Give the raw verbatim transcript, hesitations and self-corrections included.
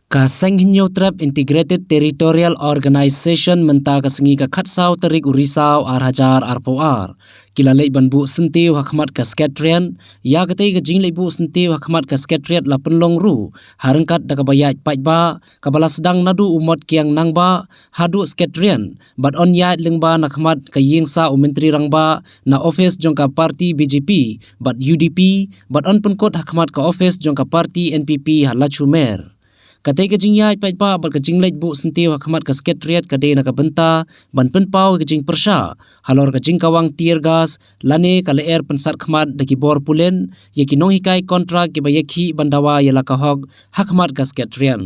Ka Seng Hynñiewtrep Integrated Territorial Organization mynta ka sngi ka khatsaw tarik u Risaw ar hajar arphew ar ki la leit ban buh syntiew ha khmat ka Secretariat. Ïa katei ka jingleit buh syntiew ha khmat ka Secretariat la pynlong ruh ha ryngkat da kaba ïaid paidbah, kaba la sdang naduh u Mot Kiang Nangbah haduh Secretariat, bad yn ïaid lyngba na khmat ka ïing sah u Myntri Rangbah, na ophis jong ka party B J P bad U D P, bad yn pynkut ha khmat ka ophis jong ka party N P P ha Lachumer. Katei ka jingïaid paidbah bad ka jingleit buh syntiew ha khmat ka Secretariat ka dei na ka bynta ban pynpaw ïa ka jingpyrshah halor ka jingkawang tear gas lane ka lyer pynsat khmat da ki bor pulit ïa ki nonghikai kontrak kiba ïakhih ban dawa ïa la ka hok ha khmat ka Secretariat.